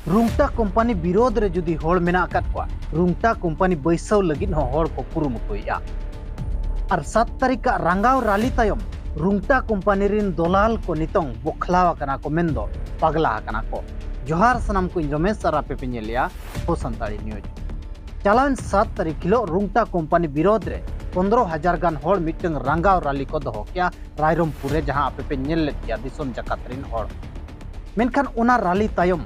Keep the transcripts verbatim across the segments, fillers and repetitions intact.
ᱨᱩᱝᱴᱟ company ᱵᱤᱨᱳᱫᱷ ᱨᱮ ᱡᱩᱫᱤ ᱦᱚᱲ ᱢᱮᱱᱟᱜ ᱟᱠᱟᱫ ᱠᱚᱣᱟ, ᱨᱩᱝᱴᱟ ᱠᱳᱢᱯᱟᱱᱤ ᱵᱟᱹᱭᱥᱟᱹᱣ ᱞᱟᱹᱜᱤᱫ ᱦᱚᱸ ᱦᱚᱲ ᱠᱚ ᱠᱩᱨᱩᱢᱩᱴᱩᱭᱮᱫᱼᱟ᱾ ᱟᱨ ᱥᱟᱛ ᱛᱟᱹᱨᱤᱠᱷ ᱟᱜ ᱨᱟᱸᱜᱟᱣ ᱨᱟᱞᱤ ᱛᱟᱭᱚᱢ ᱨᱩᱝᱴᱟ ᱠᱳᱢᱯᱟᱱᱤ ᱨᱤᱱ ᱫᱚᱞᱟᱞ ᱠᱚ ᱱᱤᱛᱚᱝ ᱵᱚᱠᱷᱞᱟᱣ ᱟᱠᱟᱱᱟ ᱠᱚ ᱢᱮᱱᱫᱚ ᱯᱟᱜᱽᱞᱟ ᱟᱠᱟᱱᱟ ᱠᱚ᱾ ᱡᱚᱦᱟᱨ ᱥᱟᱱᱟᱢ ᱠᱚ, ᱤᱧ ᱨᱚᱢᱮᱥ ᱟᱨ ᱟᱯᱮ ᱯᱮ ᱧᱮᱞᱮᱜᱼᱟ ᱦᱳ ᱥᱟᱱᱛᱟᱲᱤ ᱱᱤᱭᱩᱡᱽ᱾ ᱪᱟᱞᱟᱣᱮᱱ ᱥᱟᱛ ᱛᱟᱹᱨᱤᱠᱷ ᱦᱤᱞᱳᱜ ᱨᱩᱝᱴᱟ ᱠᱳᱢᱯᱟᱱᱤ ᱵᱤᱨᱳᱫᱷ ᱨᱮ ᱯᱚᱱᱫᱽᱨᱚ ᱦᱟᱡᱟᱨ ᱜᱟᱱ ᱦᱚᱲ ᱢᱤᱫᱴᱟᱝ ᱨᱟᱸᱜᱟᱣ ᱨᱟᱞᱤ ᱠᱚ ᱫᱚᱦᱚ ᱠᱮᱜᱼᱟ ᱨᱟᱭᱨᱚᱝᱯᱩᱨ ᱨᱮ, ᱡᱟᱦᱟᱸ ᱟᱯᱮ ᱯᱮ ᱧᱮᱞ ᱞᱮᱫ ᱜᱮᱭᱟ ᱫᱤᱥᱚᱢ ᱡᱟᱠᱟᱛ ᱨᱤᱱ ᱦᱚᱲ᱾ ᱢᱮᱱᱠᱷᱟᱱ ᱚᱱᱟ ᱨᱟᱞᱤ ᱛᱟᱭᱚᱢ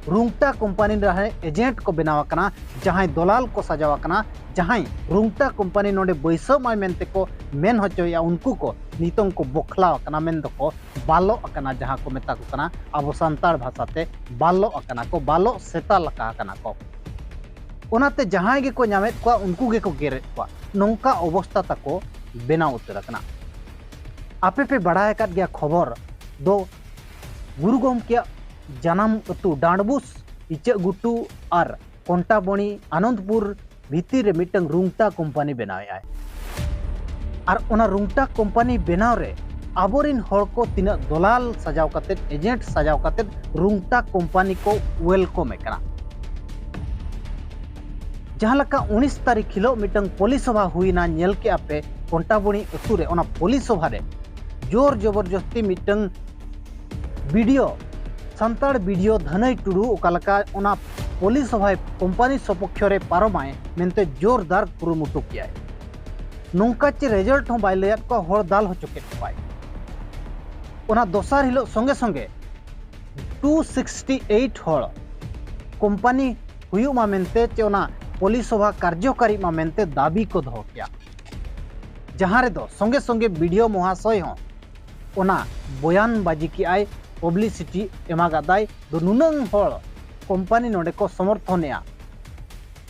ᱨᱩᱝᱴᱟ ᱠᱳᱢᱯᱟᱱᱤ ᱨᱮ ᱮᱡᱮᱱᱴ ᱠᱚ ᱵᱮᱱᱟᱣ ᱟᱠᱟᱱᱟ, ᱡᱟᱦᱟᱸᱭ ᱫᱚᱞᱟᱞ ᱠᱚ ᱥᱟᱡᱟᱣ ᱟᱠᱟᱱᱟ, ᱡᱟᱦᱟᱸᱭ ᱨᱩᱝᱴᱟ ᱠᱳᱢᱯᱟᱱᱤ ᱱᱚᱰᱮ ᱵᱟᱹᱭᱥᱟᱹᱣ ᱢᱟᱭ ᱢᱮᱱᱛᱮ ᱠᱚ ᱢᱮᱱ ᱦᱚᱪᱚᱭᱮᱫᱼᱟ, ᱩᱱᱠᱩ ᱠᱚ ᱱᱤᱛᱚᱝ ᱠᱚ ᱵᱚᱠᱷᱞᱟᱣ ᱟᱠᱟᱱᱟ, ᱢᱮᱱ ᱫᱚᱠᱚ ᱵᱟᱞᱚᱜ ᱟᱠᱟᱱᱟ, ᱡᱟᱦᱟᱸ ᱠᱚ ᱢᱮᱛᱟ ᱠᱚ ᱠᱟᱱᱟ ᱟᱵᱚ ᱥᱟᱱᱛᱟᱲ ᱵᱷᱟᱥᱟᱛᱮ ᱵᱟᱞᱚᱜ ᱟᱠᱟᱱᱟ ᱠᱚ, ᱵᱟᱞᱚᱜ ᱥᱮᱛᱟ ᱞᱮᱠᱟ ᱟᱠᱟᱱᱟ ᱠᱚ᱾ ᱚᱱᱟᱛᱮ ᱡᱟᱦᱟᱸᱭ ᱜᱮᱠᱚ ᱧᱟᱢᱮᱫ ᱠᱚᱣᱟ ᱩᱱᱠᱩ ᱜᱮᱠᱚ ᱜᱮᱨᱮᱫ ᱠᱚᱣᱟ, ᱱᱚᱝᱠᱟ ᱚᱵᱚᱥᱛᱟ ᱛᱟᱠᱚ ᱵᱮᱱᱟᱣ ᱩᱛᱟᱹᱨ ᱟᱠᱟᱱᱟ᱾ ᱟᱯᱮ ᱯᱮ ᱵᱟᱲᱟᱭ ᱟᱠᱟᱫ ᱜᱮᱭᱟ ᱠᱷᱚᱵᱚᱨ ᱫᱚ, ᱜᱩᱨᱩ ᱜᱚᱢᱠᱮᱭᱟᱜ ᱡᱟᱱᱟᱢ ᱟᱹᱛᱩ ᱰᱟᱸᱰᱵᱩᱥ, ᱤᱪᱟᱹᱜ ᱜᱷᱩᱴᱩ ᱟᱨ ᱠᱚᱱᱴᱟᱵᱚᱬᱤ ᱟᱱᱚᱱᱫᱯᱩᱨ ᱵᱷᱤᱛᱤᱨ ᱨᱮ ᱢᱤᱫᱴᱟᱝ ᱨᱩᱝᱴᱟ ᱠᱳᱢᱯᱟᱱᱤ ᱵᱮᱱᱟᱣᱮᱫ ᱟᱭ᱾ ᱟᱨ ᱚᱱᱟ ᱨᱩᱝᱴᱟ ᱠᱳᱢᱯᱟᱱᱤ ᱵᱮᱱᱟᱣ ᱨᱮ ᱟᱵᱚᱨᱤᱱ ᱦᱚᱲ ᱠᱚ ᱛᱤᱱᱟᱹᱜ ᱫᱚᱞᱟᱞ ᱥᱟᱡᱟᱣ ᱠᱟᱛᱮᱫ, ᱮᱡᱮᱱᱴ ᱥᱟᱡᱟᱣ ᱠᱟᱛᱮᱫ ᱨᱩᱝᱴᱟ ᱠᱳᱢᱯᱟᱱᱤ ᱠᱚ ᱣᱮᱞᱠᱚᱢ ᱮ ᱠᱟᱱᱟ᱾ ᱡᱟᱦᱟᱸ ᱞᱮᱠᱟ ᱩᱱᱤᱥ ᱛᱟᱹᱨᱤᱠᱷ ᱦᱤᱞᱳᱜ ᱢᱤᱫᱴᱟᱝ ᱯᱚᱞᱤ ᱥᱚᱵᱷᱟ ᱦᱩᱭᱱᱟ, ᱧᱮᱞ ᱠᱮᱜᱼᱟ ᱯᱮ ᱠᱚᱱᱴᱟᱵᱚᱬᱤ ᱟᱹᱛᱩ ᱨᱮ᱾ ᱚᱱᱟ ᱯᱚᱞᱤ ᱥᱚᱵᱷᱟ ᱨᱮ ᱡᱳᱨ ᱡᱚᱵᱚᱨᱡᱚᱥᱛᱤ ᱢᱤᱫᱴᱟᱝ ᱵᱤᱰᱤᱳ, ᱥᱟᱱᱛᱟᱲ ᱵᱤᱰᱤᱳ ᱫᱷᱟᱹᱱᱟᱹᱭ ᱴᱩᱰᱩ ᱚᱠᱟ ᱞᱮᱠᱟ ᱚᱱᱟ ᱯᱚᱞᱤ ᱥᱚᱵᱷᱟᱭ ᱠᱳᱢᱯᱟᱱᱤ ᱥᱚᱯᱚᱠᱷᱚ ᱨᱮ ᱯᱟᱨᱚᱢᱟᱭ ᱢᱮᱱᱛᱮ ᱡᱳᱨᱫᱟᱨ ᱠᱩᱨᱩᱢᱩᱴᱩ ᱠᱮᱜᱼᱟᱭ᱾ ᱱᱚᱝᱠᱟ ᱪᱮ ᱨᱮᱡᱟᱞᱴ ᱦᱚᱸ ᱵᱟᱭ ᱞᱟᱹᱭᱟᱫ ᱠᱚᱣᱟ, ᱦᱚᱲ ᱫᱟᱞ ᱦᱚᱪᱚ ᱠᱮᱫ ᱠᱚᱣᱟᱭ᱾ ᱚᱱᱟ ᱫᱚᱥᱟᱨ ᱦᱤᱞᱳᱜ ᱥᱚᱸᱜᱮ ᱥᱚᱸᱜᱮ ᱴᱩ ᱥᱤᱠᱥᱴᱤ ᱮᱭᱤᱴ ᱦᱚᱲ ᱠᱳᱢᱯᱟᱱᱤ ᱦᱩᱭᱩᱜ ᱢᱟ ᱢᱮᱱᱛᱮ ᱪᱮ ᱚᱱᱟ ᱯᱚᱞᱤ ᱥᱚᱵᱷᱟ ᱠᱟᱨᱡᱚᱠᱟᱨᱤᱜ ᱢᱟ ᱢᱮᱱᱛᱮ ᱫᱟᱹᱵᱤ ᱠᱚ ᱫᱚᱦᱚ ᱠᱮᱜᱼᱟ᱾ ᱡᱟᱦᱟᱸ ᱨᱮᱫᱚ ᱥᱚᱸᱜᱮ ᱥᱚᱸᱜᱮ ᱵᱤᱰᱤᱳ ᱢᱚᱦᱟᱥᱚᱭ ᱦᱚᱸ ᱚᱱᱟ ᱵᱚᱭᱟᱱ ᱵᱟᱡᱤ ᱠᱮᱜᱼᱟᱭ, ᱯᱟᱵᱽᱞᱤᱥᱤᱴᱤ ᱮᱢᱟᱜᱟᱫᱟᱭ, ᱫᱚ ᱱᱩᱱᱟᱹᱝ ᱦᱚᱲ ᱠᱳᱢᱯᱟᱱᱤ ᱱᱚᱰᱮ ᱠᱚ ᱥᱚᱢᱚᱨᱛᱷᱚᱱᱮᱜᱼᱟ,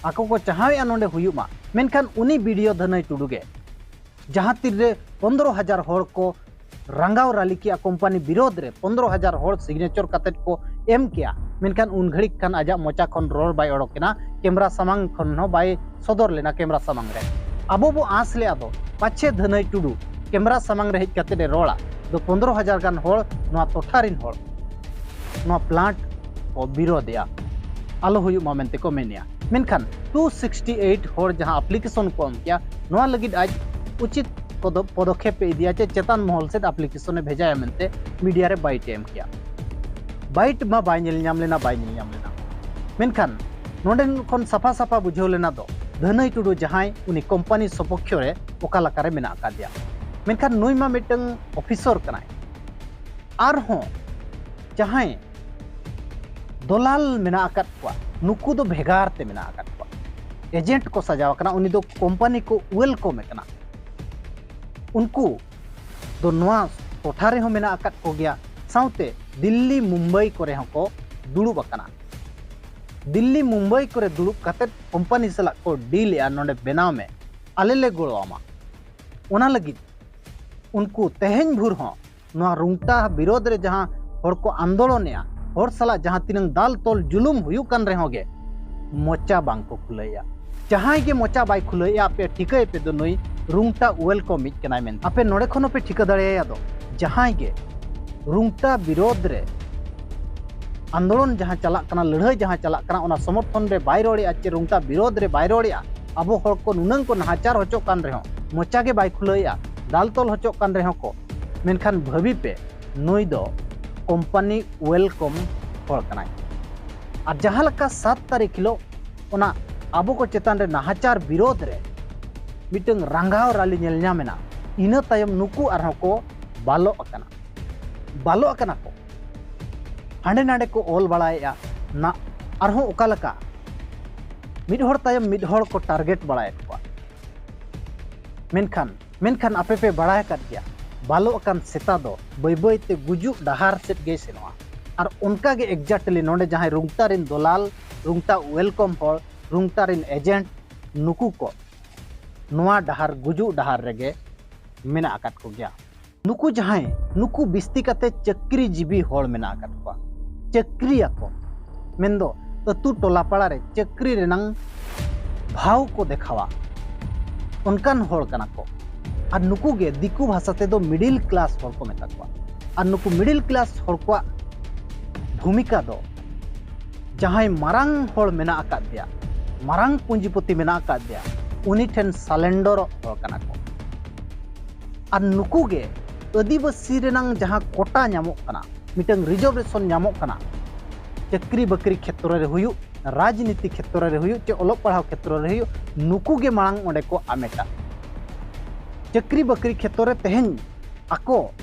ᱟᱠᱚ ᱠᱚ ᱪᱟᱦᱟᱣᱮᱜᱼᱟ ᱱᱚᱰᱮ ᱦᱩᱭᱩᱜ ᱢᱟ᱾ ᱢᱮᱱᱠᱷᱟᱱ ᱩᱱᱤ ᱵᱤᱰᱤᱳ ᱫᱷᱟᱹᱱᱟᱹᱭ ᱴᱩᱰᱩ ᱜᱮ ᱡᱟᱦᱟᱸ ᱛᱤᱨ ᱨᱮ ᱯᱚᱱᱫᱽᱨᱚ ᱦᱟᱡᱟᱨ ᱦᱚᱲ ᱠᱚ ᱨᱟᱸᱜᱟᱣ ᱨᱟᱞᱤ ᱠᱮᱜᱼᱟ ᱠᱳᱢᱯᱟᱱᱤ ᱵᱤᱨᱳᱫᱷ ᱨᱮ, ᱯᱚᱱᱫᱽᱨᱚ ᱦᱟᱡᱟᱨ ᱦᱚᱲ ᱥᱤᱜᱽᱱᱮᱪᱟᱨ ᱠᱟᱛᱮᱫ ᱠᱚ ᱮᱢ ᱠᱮᱜᱼᱟ, ᱢᱮᱱᱠᱷᱟᱱ ᱩᱱ ᱜᱷᱟᱹᱲᱤᱡ ᱠᱷᱟᱱ ᱟᱡᱟᱜ ᱢᱚᱪᱟ ᱠᱷᱚᱱ ᱨᱚᱲ ᱵᱟᱭ ᱚᱰᱚᱠ ᱮᱱᱟ, ᱠᱮᱢᱨᱟ ᱥᱟᱢᱟᱝ ᱠᱷᱚᱱ ᱦᱚᱸ ᱵᱟᱭ ᱥᱚᱫᱚᱨ ᱞᱮᱱᱟ ᱠᱮᱢᱨᱟ ᱥᱟᱢᱟᱝ ᱨᱮ᱾ ᱟᱵᱚ ᱵᱚ ᱟᱸᱥ ᱞᱮᱜᱼᱟ ᱫᱚ ᱯᱟᱪᱷᱮ ᱫᱷᱟᱹᱱᱟᱹᱭ ᱴᱩᱰᱩ ᱠᱮᱢᱨᱟ ᱥᱟᱢᱟᱝ ᱨᱮ ᱦᱮᱡ ᱠᱟᱛᱮᱫ ᱮ ᱨᱚᱲᱟ, ᱫᱚ ᱯᱚᱱᱫᱽᱨᱚ ᱦᱟᱡᱟᱨ ᱜᱟᱱ ᱦᱚᱲ, ᱱᱚᱣᱟ ᱴᱚᱴᱷᱟ ᱨᱤᱱ ᱦᱚᱲ, ᱱᱚᱣᱟ ᱯᱞᱟᱱᱴ ᱠᱚ ᱵᱤᱨᱳᱫᱮᱜᱼᱟ, ᱟᱞᱚ ᱦᱩᱭᱩᱜ ᱢᱟ ᱢᱮᱱᱛᱮ ᱠᱚ ᱢᱮᱱᱮᱜᱼᱟ᱾ ᱢᱮᱱᱠᱷᱟᱱ ᱴᱩ ᱥᱤᱠᱥᱴᱤ ᱮᱭᱤᱴ ᱦᱚᱲ ᱡᱟᱦᱟᱸ ᱟᱯᱞᱤᱠᱮᱥᱚᱱ ᱠᱚ ᱮᱢ ᱠᱮᱜᱼᱟ, ᱱᱚᱣᱟ ᱞᱟᱹᱜᱤᱫ ᱟᱡ ᱩᱪᱤᱛ ᱯᱚᱫᱚ- ᱯᱚᱫᱚᱠᱷᱮᱯ ᱮ ᱤᱫᱤᱭᱟ ᱪᱮ ᱪᱮᱛᱟᱱ ᱢᱚᱦᱚᱞ ᱥᱮᱫ ᱟᱯᱞᱤᱠᱮᱥᱚᱱ ᱮ ᱵᱷᱮᱡᱟᱭᱟ ᱢᱮᱱᱛᱮ ᱢᱤᱰᱤᱭᱟ ᱨᱮ ᱵᱟᱭᱤᱴ ᱮ ᱮᱢ ᱠᱮᱜᱼᱟ᱾ ᱵᱟᱭᱤᱴ ᱢᱟ ᱵᱟᱭ ᱧᱮᱞ ᱧᱟᱢ ᱞᱮᱱᱟ, ᱵᱟᱭ ᱧᱮᱞ ᱧᱟᱢ ᱞᱮᱱᱟ᱾ ᱢᱮᱱᱠᱷᱟᱱ ᱱᱚᱰᱮ ᱠᱷᱚᱱ ᱥᱟᱯᱷᱟ ᱥᱟᱯᱷᱟ ᱵᱩᱡᱷᱟᱹᱣ ᱞᱮᱱᱟ ᱫᱚ ᱫᱷᱟᱹᱱᱟᱹᱭ ᱴᱩᱰᱩ ᱡᱟᱦᱟᱸᱭ, ᱩᱱᱤ ᱠᱳᱢᱯᱟᱱᱤ ᱥᱚᱯᱚᱠᱷᱚ ᱨᱮ ᱚᱠᱟ ᱞᱮᱠᱟᱨᱮ ᱢᱮᱱᱟᱜ ᱟᱠᱟᱫᱮᱭᱟ᱾ ᱢᱮᱱᱠᱷᱟᱱ ᱱᱩᱭ ᱢᱟ ᱢᱤᱫᱴᱟᱝ ᱚᱯᱷᱤᱥᱚᱨ ᱠᱟᱱᱟᱭ᱾ ᱟᱨᱦᱚᱸ ᱡᱟᱦᱟᱸᱭ ᱫᱚᱞᱟᱞ ᱢᱮᱱᱟᱜ ᱟᱠᱟᱫ ᱠᱚᱣᱟ, ᱱᱩᱠᱩ ᱫᱚ ᱵᱷᱮᱜᱟᱨ ᱛᱮ ᱢᱮᱱᱟᱜ ᱟᱠᱟᱫ ᱠᱚᱣᱟ᱾ ᱮᱡᱮᱱᱴ ᱠᱚ ᱥᱟᱡᱟᱣ ᱟᱠᱟᱱᱟ, ᱩᱱᱤ ᱫᱚ ᱠᱳᱢᱯᱟᱱᱤ ᱠᱚ ᱣᱮᱞᱠᱚᱢ ᱮ ᱠᱟᱱᱟ᱾ ᱩᱱᱠᱩ ᱫᱚ ᱱᱚᱣᱟ ᱴᱚᱴᱷᱟ ᱨᱮᱦᱚᱸ ᱢᱮᱱᱟᱜ ᱟᱠᱟᱫ ᱠᱚᱜᱮᱭᱟ, ᱥᱟᱶᱛᱮ ᱫᱤᱞᱞᱤ ᱢᱩᱢᱵᱟᱭ ᱠᱚᱨᱮ ᱦᱚᱸᱠᱚ ᱫᱩᱲᱩᱵ ᱟᱠᱟᱱᱟ᱾ ᱫᱤᱞᱞᱤ ᱢᱩᱢᱵᱟᱭ ᱠᱚᱨᱮ ᱫᱩᱲᱩᱵ ᱠᱟᱛᱮᱫ ᱠᱳᱢᱯᱟᱱᱤ ᱥᱟᱞᱟᱜ ᱠᱚ ᱰᱤᱞ ᱮᱜᱼᱟ, ᱱᱚᱰᱮ ᱵᱮᱱᱟᱣ ᱢᱮ, ᱟᱞᱮ ᱞᱮ ᱜᱚᱲᱚ ᱟᱢᱟ᱾ ᱚᱱᱟ ᱞᱟᱹᱜᱤᱫ ᱩᱱᱠᱩ ᱛᱮᱦᱮᱧ ᱵᱷᱳᱨ ᱦᱚᱸ ᱱᱚᱣᱟ ᱨᱩᱝᱴᱟ ᱵᱤᱨᱳᱫᱷ ᱨᱮ ᱡᱟᱦᱟᱸ ᱦᱚᱲ ᱠᱚ ᱟᱱᱫᱳᱞᱚᱱᱮᱜᱼᱟ, ᱦᱚᱲ ᱥᱟᱞᱟᱜ ᱡᱟᱦᱟᱸ ᱛᱤᱱᱟᱹᱝ ᱫᱟᱞ ᱛᱚᱞ ᱡᱩᱞᱩᱢ ᱦᱩᱭᱩᱜ ᱠᱟᱱ ᱨᱮᱦᱚᱸ ᱜᱮ, ᱢᱚᱪᱟ ᱵᱟᱝ ᱠᱚ ᱠᱷᱩᱞᱟᱹᱣᱮᱜᱼᱟ᱾ ᱡᱟᱦᱟᱸᱭ ᱜᱮ ᱢᱚᱪᱟ ᱵᱟᱭ ᱠᱷᱩᱞᱟᱹᱣᱮᱜᱼᱟ, ᱟᱯᱮ ᱴᱷᱤᱠᱟᱹᱭ ᱯᱮ ᱫᱚ ᱱᱩᱭ ᱨᱩᱝᱴᱟ ᱣᱮᱞᱠᱚᱢᱤᱡ ᱠᱟᱱᱟᱭ ᱢᱮᱱᱛᱮ᱾ ᱟᱯᱮ ᱱᱚᱰᱮ ᱠᱷᱚᱱ ᱦᱚᱸᱯᱮ ᱴᱷᱤᱠᱟᱹ ᱫᱟᱲᱮᱭᱟᱭᱟ ᱫᱚ, ᱡᱟᱦᱟᱸᱭ ᱜᱮ ᱨᱩᱝᱴᱟ ᱵᱤᱨᱳᱫᱷ ᱨᱮ ᱟᱱᱫᱳᱞᱚᱱ ᱡᱟᱦᱟᱸ ᱪᱟᱞᱟᱜ ᱠᱟᱱᱟ, ᱞᱟᱹᱲᱦᱟᱹᱭ ᱡᱟᱦᱟᱸ ᱪᱟᱞᱟᱜ ᱠᱟᱱᱟ, ᱚᱱᱟ ᱥᱚᱢᱚᱨᱛᱷᱚᱱ ᱨᱮ ᱵᱟᱭ ᱨᱚᱲᱮᱜᱼᱟ ᱪᱮ ᱨᱩᱝᱴᱟ ᱵᱤᱨᱳᱫᱷ ᱨᱮ ᱵᱟᱭ ᱨᱚᱲᱮᱜᱼᱟ, ᱟᱵᱚ ᱦᱚᱲ ᱠᱚ ᱱᱩᱱᱟᱹᱝ ᱠᱚ ᱱᱟᱦᱟᱪᱟᱨ ᱦᱚᱪᱚᱜ ᱠᱟᱱ ᱨᱮᱦᱚᱸ, ᱢᱚᱪᱟ ᱜᱮ ᱵᱟᱭ ᱠᱷᱩᱞᱟᱹᱣᱮᱜᱼᱟ, ᱫᱟᱞ ᱛᱚᱞ ᱦᱚᱪᱚᱜ ᱠᱟᱱ ᱨᱮᱦᱚᱸ ᱠᱚ, ᱢᱮᱱᱠᱷᱟᱱ ᱵᱷᱟᱹᱵᱤ ᱯᱮ, ᱱᱩᱭ ᱫᱚ ᱠᱳᱢᱯᱟᱱᱤ ᱣᱮᱞᱠᱚᱢ ᱦᱚᱲ ᱠᱟᱱᱟᱭ᱾ ᱟᱨ ᱡᱟᱦᱟᱸ ᱞᱮᱠᱟ ᱥᱟᱛ ᱛᱟᱹᱨᱤᱠᱷ ᱦᱤᱞᱳᱜ ᱚᱱᱟ ᱟᱵᱚ ᱠᱚ ᱪᱮᱛᱟᱱ ᱨᱮ ᱱᱟᱦᱟᱪᱟᱨ ᱵᱤᱨᱳᱫᱷ ᱨᱮ ᱢᱤᱫᱴᱟᱝ ᱨᱟᱸᱜᱟᱣ ᱨᱟᱞᱤ ᱧᱮᱞ ᱧᱟᱢ ᱮᱱᱟ, ᱤᱱᱟᱹ ᱛᱟᱭᱚᱢ ᱱᱩᱠᱩ ᱟᱨᱦᱚᱸ ᱠᱚ ᱵᱟᱞᱚᱜ ᱟᱠᱟᱱᱟ, ᱵᱟᱞᱚᱜ ᱟᱠᱟᱱᱟ ᱠᱚ᱾ ᱦᱟᱸᱰᱮ ᱱᱟᱰᱮ ᱠᱚ ᱚᱞ ᱵᱟᱲᱟᱭᱮᱫᱼᱟ ᱱᱟ, ᱟᱨᱦᱚᱸ ᱚᱠᱟ ᱞᱮᱠᱟ ᱢᱤᱫ ᱦᱚᱲ ᱛᱟᱭᱚᱢ ᱢᱤᱫ ᱦᱚᱲ ᱠᱚ ᱴᱟᱨᱜᱮᱴ ᱵᱟᱲᱟᱭᱮᱫ ᱠᱚᱣᱟ᱾ ᱢᱮᱱᱠᱷᱟᱱ, ᱢᱮᱱᱠᱷᱟᱱ ᱟᱯᱮ ᱯᱮ ᱵᱟᱲᱟᱭ ᱟᱠᱟᱫ ᱜᱮᱭᱟ, ᱵᱟᱞᱚᱜ ᱟᱠᱟᱱ ᱥᱮᱛᱟ ᱫᱚ ᱵᱟᱹᱭ ᱵᱟᱹᱭ ᱛᱮ ᱜᱩᱡᱩᱜ ᱰᱟᱦᱟᱨ ᱥᱮᱫ ᱜᱮᱭ ᱥᱮᱱᱚᱜᱼᱟ᱾ ᱟᱨ ᱚᱱᱠᱟ ᱜᱮ exactly ᱱᱚᱰᱮ ᱡᱟᱦᱟᱸᱭ ᱨᱩᱝᱴᱟ ᱨᱮᱱ ᱫᱚᱞᱟᱞ, ᱨᱩᱝᱴᱟ ᱣᱮᱞᱠᱚᱢ ᱦᱚᱲ, ᱨᱩᱝᱴᱟ ᱨᱮᱱ ᱮᱡᱮᱱᱴ, ᱱᱩᱠᱩ ᱠᱚ ᱱᱚᱣᱟ ᱰᱟᱦᱟᱨ, ᱜᱩᱡᱩᱜ ᱰᱟᱦᱟᱨ ᱨᱮᱜᱮ ᱢᱮᱱᱟᱜ ᱟᱠᱟᱫ ᱠᱚᱜᱮᱭᱟ᱾ ᱱᱩᱠᱩ ᱡᱟᱦᱟᱸᱭ, ᱱᱩᱠᱩ ᱵᱤᱥᱛᱤ ᱠᱟᱛᱮ ᱪᱟᱹᱠᱨᱤ ᱡᱤᱵᱤ ᱦᱚᱲ ᱢᱮᱱᱟᱜ ᱟᱠᱟᱫ ᱠᱚᱣᱟ᱾ ᱪᱟᱹᱠᱨᱤᱭᱟᱠᱚ, ᱢᱮᱱᱫᱚ ᱟᱹᱛᱩ ᱴᱚᱞᱟ ᱯᱟᱲᱟ ᱨᱮ ᱪᱟᱹᱠᱨᱤ ᱨᱮᱱᱟᱝ ᱵᱷᱟᱣ ᱠᱚ ᱫᱮᱠᱷᱟᱣᱟ, ᱚᱱᱠᱟᱱ ᱦᱚᱲ ᱠᱟᱱᱟ ᱠᱚ᱾ ᱟᱨ ᱱᱩᱠᱩ ᱜᱮ ᱫᱤᱠᱩ ᱵᱷᱟᱥᱟ ᱛᱮᱫᱚ ᱢᱤᱰᱤᱞ ᱠᱞᱟᱥ ᱦᱚᱲ ᱠᱚ ᱢᱮᱛᱟ ᱠᱚᱣᱟ᱾ ᱟᱨ ᱱᱩᱠᱩ ᱢᱤᱰᱤᱞ ᱠᱞᱟᱥ ᱦᱚᱲ ᱠᱚᱣᱟᱜ ᱵᱷᱩᱢᱤᱠᱟ ᱫᱚ ᱡᱟᱦᱟᱸᱭ ᱢᱟᱨᱟᱝ ᱦᱚᱲ ᱢᱮᱱᱟᱜ ᱟᱠᱟᱫ ᱫᱮᱭᱟ, ᱢᱟᱨᱟᱝ ᱯᱩᱸᱡᱤᱯᱚᱛᱤ ᱢᱮᱱᱟᱜ ᱟᱠᱟᱫ ᱫᱮᱭᱟ, ᱩᱱᱤ ᱴᱷᱮᱱ ᱥᱟᱞᱮᱱᱰᱚᱨᱚᱜ ᱦᱚᱲ ᱠᱟᱱᱟ ᱠᱚ᱾ ᱟᱨ ᱱᱩᱠᱩ ᱜᱮ ᱟᱹᱫᱤᱵᱟᱹᱥᱤ ᱨᱮᱱᱟᱝ ᱡᱟᱦᱟᱸ ᱠᱳᱴᱟ ᱧᱟᱢᱚᱜ ᱠᱟᱱᱟ, ᱢᱤᱫᱴᱟᱝ ᱨᱤᱡᱟᱨᱵᱷᱮᱥᱚᱱ ᱧᱟᱢᱚᱜ ᱠᱟᱱᱟ, ᱪᱟᱹᱠᱨᱤ ᱵᱟᱹᱠᱨᱤ ᱠᱷᱮᱛᱨᱚ ᱨᱮ ᱦᱩᱭᱩᱜ, ᱨᱟᱡᱽᱱᱤᱛᱤ ᱠᱷᱮᱛᱨᱚ ᱨᱮ ᱦᱩᱭᱩᱜ, ᱪᱮ ᱚᱞᱚᱜ ᱯᱟᱲᱦᱟᱣ ᱠᱷᱮᱛᱨᱚ ᱨᱮ ᱦᱩᱭᱩᱜ, ᱱᱩᱠᱩ ᱜᱮ ᱢᱟᱲᱟᱝ ᱚᱸᱰᱮ ᱠᱚ ᱟᱢᱮᱴᱟ᱾ ᱪᱟᱹᱠᱨᱤ ᱵᱟᱹᱠᱨᱤ ᱠᱷᱮᱛᱨᱚ ᱨᱮ ᱛᱮᱦᱮᱧ ᱟᱠᱚ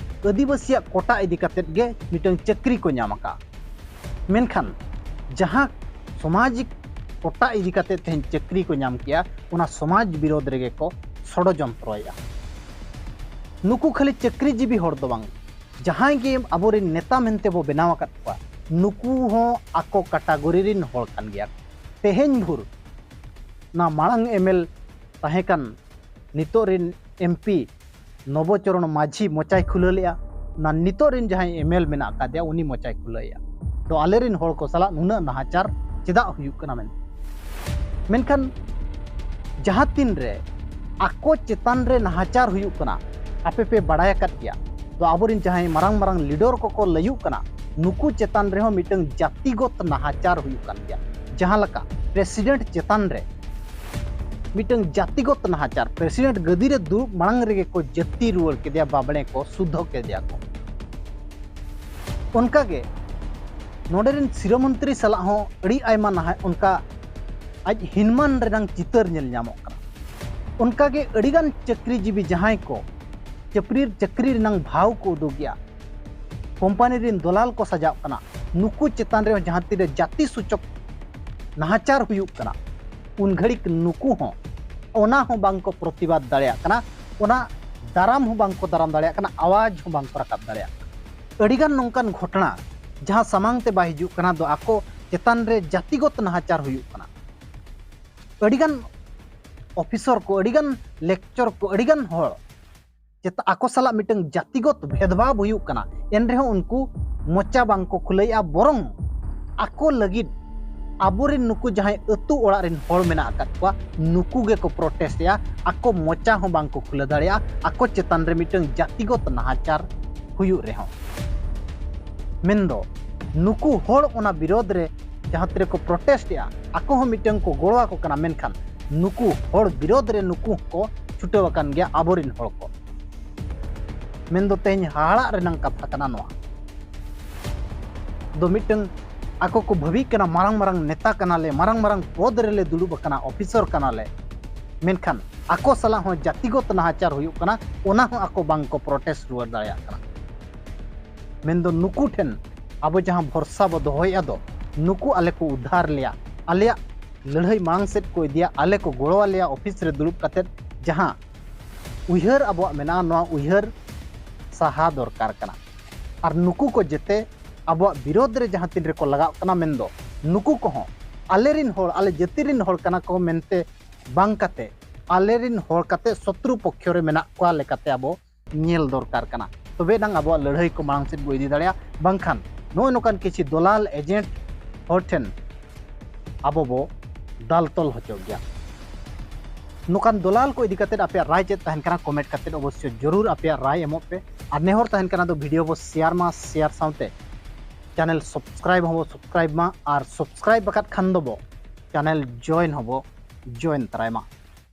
ᱟᱹᱫᱤᱵᱟᱹᱥᱤᱭᱟᱜ ᱠᱳᱴᱟ ᱤᱫᱤ ᱠᱟᱛᱮᱫ ᱜᱮ ᱢᱤᱫᱴᱟᱝ ᱪᱟᱹᱠᱨᱤ ᱠᱚ ᱧᱟᱢ ᱟᱠᱟᱫᱼᱟ᱾ ᱢᱮᱱᱠᱷᱟᱱ ᱡᱟᱦᱟᱸ ᱥᱟᱢᱟᱡᱤᱠ ᱠᱳᱴᱟ ᱤᱫᱤ ᱠᱟᱛᱮᱫ ᱛᱮᱦᱮᱧ ᱪᱟᱹᱠᱨᱤ ᱠᱚ ᱧᱟᱢ ᱠᱮᱜᱼᱟ, ᱚᱱᱟ ᱥᱚᱢᱟᱡᱽ ᱵᱤᱨᱳᱫᱷ ᱨᱮᱜᱮ ᱠᱚ ᱥᱚᱲᱚᱡᱚᱱᱛᱨᱚᱭᱮᱫᱼᱟ᱾ ᱱᱩᱠᱩ ᱠᱷᱟᱹᱞᱤ ᱪᱟᱹᱠᱨᱤᱡᱤᱵᱤ ᱦᱚᱲ ᱫᱚ ᱵᱟᱝ, ᱡᱟᱦᱟᱸᱭ ᱜᱮ ᱟᱵᱚᱨᱮᱱ ᱱᱮᱛᱟ ᱢᱮᱱᱛᱮ ᱵᱚ ᱵᱮᱱᱟᱣ ᱟᱠᱟᱫ ᱠᱚᱣᱟ, ᱱᱩᱠᱩ ᱦᱚᱸ ᱟᱠᱚ ᱠᱟᱴᱟᱜᱚᱨᱤ ᱨᱮᱱ ᱦᱚᱲ ᱠᱟᱱ ᱜᱮᱭᱟ ᱠᱚ᱾ ᱛᱮᱦᱮᱧ ᱵᱷᱳᱨ ᱚᱱᱟ ᱢᱟᱲᱟᱝ ᱮᱢᱮᱞ ᱛᱟᱦᱮᱸ ᱠᱟᱱ ᱱᱤᱛᱚᱜ ᱨᱮᱱ ᱮᱢᱯᱤ ᱱᱚᱵᱚᱪᱚᱨᱚᱬ ᱢᱟᱹᱡᱷᱤ ᱢᱚᱪᱟᱭ ᱠᱷᱩᱞᱟᱹᱣ ᱞᱮᱜᱼᱟ᱾ ᱚᱱᱟ ᱱᱤᱛᱚᱜ ᱨᱮᱱ ᱡᱟᱦᱟᱸᱭ ᱮᱢᱮᱞ ᱢᱮᱱᱟᱜ ᱟᱠᱟᱫᱮᱭᱟ, ᱩᱱᱤ ᱢᱚᱪᱟᱭ ᱠᱷᱩᱞᱟᱹᱣᱮᱜᱼᱟ᱾ ᱫᱚ ᱟᱞᱮᱨᱮᱱ ᱦᱚᱲ ᱠᱚ ᱥᱟᱞᱟᱜ ᱱᱩᱱᱟᱹᱜ ᱱᱟᱦᱟᱪᱟᱨ ᱪᱮᱫᱟᱜ ᱦᱩᱭᱩᱜ ᱠᱟᱱᱟ ᱢᱮᱱᱛᱮ᱾ ᱢᱮᱱᱠᱷᱟᱱ ᱡᱟᱦᱟᱸ ᱛᱤᱱ ᱨᱮ ᱟᱠᱚ ᱪᱮᱛᱟᱱ ᱨᱮ ᱱᱟᱦᱟᱪᱟᱨ ᱦᱩᱭᱩᱜ ᱠᱟᱱᱟ, ᱟᱯᱮ ᱯᱮ ᱵᱟᱲᱟᱭ ᱟᱠᱟᱫ ᱜᱮᱭᱟ᱾ ᱫᱚ ᱟᱵᱚᱨᱮᱱ ᱡᱟᱦᱟᱸᱭ ᱢᱟᱨᱟᱝ ᱢᱟᱨᱟᱝ ᱞᱤᱰᱟᱨ ᱠᱚᱠᱚ ᱞᱟᱹᱭᱩᱜ ᱠᱟᱱᱟ, ᱱᱩᱠᱩ ᱪᱮᱛᱟᱱ ᱨᱮᱦᱚᱸ ᱢᱤᱫᱴᱟᱝ ᱡᱟᱹᱛᱤᱜᱚᱛ ᱱᱟᱦᱟᱪᱟᱨ ᱦᱩᱭᱩᱜ ᱠᱟᱱ ᱜᱮᱭᱟ᱾ ᱡᱟᱦᱟᱸ ᱞᱮᱠᱟ ᱯᱨᱮᱥᱤᱰᱮᱱᱴ ᱪᱮᱛᱟᱱ ᱨᱮ ᱢᱤᱫᱴᱟᱝ ᱡᱟᱹᱛᱤᱜᱚᱛ ᱱᱟᱦᱟᱪᱟᱨ, ᱯᱨᱮᱥᱤᱰᱮᱱᱴ ᱜᱟᱹᱫᱤ ᱨᱮ ᱫᱩᱲᱩᱵ ᱢᱟᱲᱟᱝ ᱨᱮᱜᱮ ᱠᱚ ᱡᱟᱹᱛᱤ ᱨᱩᱣᱟᱹᱲ ᱠᱮᱫᱮᱭᱟ, ᱵᱟᱵᱽᱲᱮ ᱠᱚ ᱥᱩᱫᱽᱫᱷᱚ ᱠᱮᱫᱮᱭᱟ ᱠᱚ᱾ ᱚᱱᱠᱟᱜᱮ ᱱᱚᱰᱮ ᱨᱮᱱ ᱥᱤᱨᱟᱹ ᱢᱚᱱᱛᱨᱤ ᱥᱟᱞᱟᱜ ᱦᱚᱸ ᱟᱹᱰᱤ ᱟᱭᱢᱟ ᱱᱟᱦᱟᱜ ᱚᱱᱠᱟ ᱟᱡ ᱦᱤᱱᱢᱟᱱ ᱨᱮᱱᱟᱝ ᱪᱤᱛᱟᱹᱨ ᱧᱮᱞ ᱧᱟᱢᱚᱜ ᱠᱟᱱᱟ᱾ ᱚᱱᱠᱟᱜᱮ ᱟᱹᱰᱤᱜᱟᱱ ᱪᱟᱹᱠᱨᱤᱡᱤᱵᱤ ᱡᱟᱦᱟᱸᱭ ᱠᱚ ᱪᱟᱹᱠᱨᱤ, ᱪᱟᱹᱠᱨᱤ ᱨᱮᱱᱟᱝ ᱵᱷᱟᱣ ᱠᱚ ᱩᱫᱩᱜᱮᱜᱼᱟ, ᱠᱳᱢᱯᱟᱱᱤ ᱨᱮᱱ ᱫᱚᱞᱟᱞ ᱠᱚ ᱥᱟᱡᱟᱜ ᱠᱟᱱᱟ, ᱱᱩᱠᱩ ᱪᱮᱛᱟᱱ ᱨᱮᱦᱚᱸ ᱡᱟᱦᱟᱸ ᱛᱤᱨᱮ ᱡᱟᱹᱛᱤ ᱥᱩᱪᱚᱠ ᱱᱟᱦᱟᱪᱟᱨ ᱦᱩᱭᱩᱜ ᱠᱟᱱᱟ, ᱩᱱ ᱜᱷᱟᱹᱲᱤᱠ ᱱᱩᱠᱩ ᱦᱚᱸ ᱚᱱᱟ ᱦᱚᱸ ᱵᱟᱝ ᱠᱚ ᱯᱨᱚᱛᱤᱵᱟᱫ ᱫᱟᱲᱮᱭᱟᱜ ᱠᱟᱱᱟ, ᱚᱱᱟ ᱫᱟᱨᱟᱢ ᱦᱚᱸ ᱵᱟᱝ ᱠᱚ ᱫᱟᱨᱟᱢ ᱫᱟᱲᱮᱭᱟᱜ ᱠᱟᱱᱟ, ᱟᱣᱟᱡᱽ ᱦᱚᱸ ᱵᱟᱝ ᱠᱚ ᱨᱟᱠᱟᱵ ᱫᱟᱲᱮᱭᱟᱜ ᱠᱟᱱᱟ᱾ ᱟᱹᱰᱤᱜᱟᱱ ᱱᱚᱝᱠᱟᱱ ᱜᱷᱚᱴᱚᱱᱟ ᱡᱟᱦᱟᱸ ᱥᱟᱢᱟᱝ ᱛᱮ ᱵᱟᱭ ᱦᱤᱡᱩᱜ ᱠᱟᱱᱟ, ᱫᱚ ᱟᱠᱚ ᱪᱮᱛᱟᱱ ᱨᱮ ᱡᱟᱹᱛᱤᱜᱚᱛ ᱱᱟᱦᱟᱪᱟᱨ ᱦᱩᱭᱩᱜ ᱠᱟᱱᱟ᱾ ᱟᱹᱰᱤᱜᱟᱱ ᱚᱯᱷᱤᱥᱚᱨ ᱠᱚ, ᱟᱹᱰᱤᱜᱟᱱ ᱞᱮᱠᱪᱚᱨ ᱠᱚ, ᱟᱹᱰᱤᱜᱟᱱ ᱦᱚᱲ ᱪᱮᱛᱟ-, ᱟᱠᱚ ᱥᱟᱞᱟᱜ ᱢᱤᱫᱴᱟᱝ ᱡᱟᱹᱛᱤᱜᱚᱛ ᱵᱷᱮᱫᱽᱵᱷᱟᱵᱽ ᱦᱩᱭᱩᱜ ᱠᱟᱱᱟ, ᱮᱱ ᱨᱮᱦᱚᱸ ᱩᱱᱠᱩ ᱢᱚᱪᱟ ᱵᱟᱝ ᱠᱚ ᱠᱷᱩᱞᱟᱹᱭᱮᱜᱼᱟ, ᱵᱚᱨᱚᱝ ᱟᱠᱚ ᱞᱟᱹᱜᱤᱫ ᱟᱵᱚᱨᱮᱱ ᱱᱩᱠᱩ ᱡᱟᱦᱟᱸᱭ ᱟᱹᱛᱩ ᱚᱲᱟᱜ ᱨᱮᱱ ᱦᱚᱲ ᱢᱮᱱᱟᱜ ᱟᱠᱟᱫ ᱠᱚᱣᱟ, ᱱᱩᱠᱩ ᱜᱮᱠᱚ ᱯᱨᱚᱴᱮᱥᱴᱮᱜᱼᱟ᱾ ᱟᱠᱚ ᱢᱚᱪᱟ ᱦᱚᱸ ᱵᱟᱝ ᱠᱚ ᱠᱷᱩᱞᱟᱹᱣ ᱫᱟᱲᱮᱭᱟᱜᱼᱟ, ᱟᱠᱚ ᱪᱮᱛᱟᱱ ᱨᱮ ᱢᱤᱫᱴᱟᱝ ᱡᱟᱹᱛᱤᱜᱚᱛ ᱱᱟᱦᱟᱪᱟᱨ ᱦᱩᱭᱩᱜ ᱨᱮᱦᱚᱸ᱾ ᱢᱮᱱᱫᱚ ᱱᱩᱠᱩ ᱦᱚᱲ ᱚᱱᱟ ᱵᱤᱨᱳᱫᱷ ᱨᱮ ᱡᱟᱦᱟᱸ ᱛᱤᱨᱮ ᱠᱚ ᱯᱨᱚᱴᱮᱥᱴ ᱮᱜᱼᱟ, ᱟᱠᱚ ᱦᱚᱸ ᱢᱤᱫᱴᱟᱝ ᱠᱚ ᱜᱚᱲᱚ ᱟᱠᱚ ᱠᱟᱱᱟ, ᱢᱮᱱᱠᱷᱟᱱ ᱱᱩᱠᱩ ᱦᱚᱲ ᱵᱤᱨᱳᱫᱷ ᱨᱮ ᱱᱩᱠᱩ ᱦᱚᱸᱠᱚ ᱪᱷᱩᱴᱟᱹᱣ ᱟᱠᱟᱱ ᱜᱮᱭᱟ, ᱟᱵᱚᱨᱤᱱ ᱦᱚᱲ ᱠᱚ᱾ ᱢᱮᱱᱫᱚ ᱛᱮᱦᱮᱧ ᱦᱟᱦᱟᱲᱟᱜ ᱨᱮᱱᱟᱝ ᱠᱟᱛᱷᱟ ᱠᱟᱱᱟ ᱱᱚᱣᱟ ᱫᱚ᱾ ᱢᱤᱫᱴᱟᱝ ᱟᱠᱚ ᱠᱚ ᱵᱷᱟᱹᱵᱤᱜ ᱠᱟᱱᱟ, ᱢᱟᱨᱟᱝ ᱢᱟᱨᱟᱝ ᱱᱮᱛᱟ ᱠᱟᱱᱟᱞᱮ, ᱢᱟᱨᱟᱝ ᱢᱟᱨᱟᱝ ᱯᱚᱫᱽ ᱨᱮᱞᱮ ᱫᱩᱲᱩᱵ ᱟᱠᱟᱱᱟ, ᱚᱯᱷᱤᱥᱚᱨ ᱠᱟᱱᱟᱞᱮ, ᱢᱮᱱᱠᱷᱟᱱ ᱟᱠᱚ ᱥᱟᱞᱟᱜ ᱦᱚᱸ ᱡᱟᱹᱛᱤᱜᱚᱛ ᱱᱟᱦᱟᱪᱟᱨ ᱦᱩᱭᱩᱜ ᱠᱟᱱᱟ, ᱚᱱᱟ ᱦᱚᱸ ᱟᱠᱚ ᱵᱟᱝ ᱠᱚ ᱯᱨᱚᱴᱮᱥᱴ ᱨᱩᱣᱟᱹᱲ ᱫᱟᱲᱮᱭᱟᱜ ᱠᱟᱱᱟ᱾ ᱢᱮᱱᱫᱚ ᱱᱩᱠᱩ ᱴᱷᱮᱱ ᱟᱵᱚ ᱡᱟᱦᱟᱸ ᱵᱷᱚᱨᱥᱟ ᱵᱚ ᱫᱚᱦᱚᱭᱮᱫᱼᱟ ᱫᱚ, ᱱᱩᱠᱩ ᱟᱞᱮ ᱠᱚ ᱩᱫᱷᱟᱨ ᱞᱮᱭᱟ, ᱟᱞᱮᱭᱟᱜ ᱞᱟᱹᱲᱦᱟᱹᱭ ᱢᱟᱲᱟᱝ ᱥᱮᱫ ᱠᱚ ᱤᱫᱤᱭᱟ, ᱟᱞᱮ ᱠᱚ ᱜᱚᱲᱚ ᱟᱞᱮᱭᱟ, ᱚᱯᱷᱤᱥ ᱨᱮ ᱫᱩᱲᱩᱵ ᱠᱟᱛᱮᱫ ᱡᱟᱦᱟᱸ ᱩᱭᱦᱟᱹᱨ ᱟᱵᱚᱣᱟᱜ ᱢᱮᱱᱟᱜᱼᱟ, ᱱᱚᱣᱟ ᱩᱭᱦᱟᱹᱨ ᱥᱟᱦᱟ ᱫᱚᱨᱠᱟᱨ ᱠᱟᱱᱟ᱾ ᱟᱨ ᱱᱩᱠᱩ ᱠᱚ ᱡᱮᱛᱮ ᱟᱵᱚᱣᱟᱜ ᱵᱤᱨᱳᱫᱷ ᱨᱮ ᱡᱟᱦᱟᱸ ᱛᱤᱱ ᱨᱮᱠᱚ ᱞᱟᱜᱟᱜ ᱠᱟᱱᱟ, ᱢᱮᱱᱫᱚ ᱱᱩᱠᱩ ᱠᱚᱦᱚᱸ ᱟᱞᱮᱨᱤᱱ ᱦᱚᱲ, ᱟᱞᱮ ᱡᱟᱹᱛᱤ ᱨᱤᱱ ᱦᱚᱲ ᱠᱟᱱᱟ ᱠᱚ ᱢᱮᱱᱛᱮ ᱵᱟᱝ ᱠᱟᱛᱮ, ᱟᱞᱮᱨᱤᱱ ᱦᱚᱲ ᱠᱟᱛᱮ ᱥᱚᱛᱨᱩ ᱯᱚᱠᱠᱷᱚ ᱨᱮ ᱢᱮᱱᱟᱜ ᱠᱚᱣᱟ ᱞᱮᱠᱟᱛᱮ ᱟᱵᱚ ᱧᱮᱞ ᱫᱚᱨᱠᱟᱨ ᱠᱟᱱᱟ᱾ ᱛᱚᱵᱮ ᱮᱱᱟᱝ ᱟᱵᱚᱣᱟᱜ ᱞᱟᱹᱲᱦᱟᱹᱭ ᱠᱚ ᱢᱟᱲᱟᱝ ᱥᱮᱫ ᱵᱚ ᱤᱫᱤ ᱫᱟᱲᱮᱭᱟᱜᱼᱟ᱾ ᱵᱟᱝᱠᱷᱟᱱ ᱱᱚᱜᱼᱚᱭ ᱱᱚᱝᱠᱟᱱ ᱠᱤᱪᱷᱩ ᱫᱚᱞᱟᱞ ᱮᱡᱮᱱᱴ ᱦᱚᱲ ᱴᱷᱮᱱ ᱟᱵᱚ ᱵᱚ ᱫᱟᱞ ᱛᱚᱞ ᱦᱚᱪᱚ ᱜᱮᱭᱟ᱾ ᱱᱚᱝᱠᱟᱱ ᱫᱚᱞᱟᱞ ᱠᱚ ᱤᱫᱤ ᱠᱟᱛᱮ ᱟᱯᱮᱭᱟᱜ ᱨᱟᱭ ᱪᱮᱫ ᱛᱟᱦᱮᱱ ᱠᱟᱱᱟ? ᱠᱚᱢᱮᱱᱴ ᱠᱟᱛᱮ ᱚᱵᱚᱥᱥᱳᱭ ᱡᱚᱨᱩᱨ ᱟᱯᱮᱭᱟᱜ ᱨᱟᱭ ᱮᱢᱚᱜ ᱯᱮ᱾ ᱟᱨ ᱱᱮᱦᱚᱨ ᱛᱟᱦᱮᱱ ᱠᱟᱱᱟ ᱫᱚ ᱵᱷᱤᱰᱤᱭᱳ ᱵᱚ ᱥᱮᱭᱟᱨ ᱢᱟ, ᱥᱮᱭᱟᱨ ᱥᱟᱶᱛᱮ ᱪᱮᱱᱮᱞ ᱥᱟᱵᱥᱠᱨᱟᱭᱤᱵ ᱦᱚᱸᱵᱚ ᱥᱟᱵᱥᱠᱨᱟᱭᱤᱵ ᱢᱟ, ᱟᱨ ᱥᱟᱵᱥᱠᱨᱟᱭᱤᱵ ᱟᱠᱟᱫ ᱠᱷᱟᱱ ᱫᱚᱵᱚ ᱪᱮᱱᱮᱞ ᱡᱚᱭᱮᱱ ᱦᱚᱸᱵᱚ ᱡᱚᱭᱮᱱ ᱛᱟᱨᱟᱭ ᱢᱟ᱾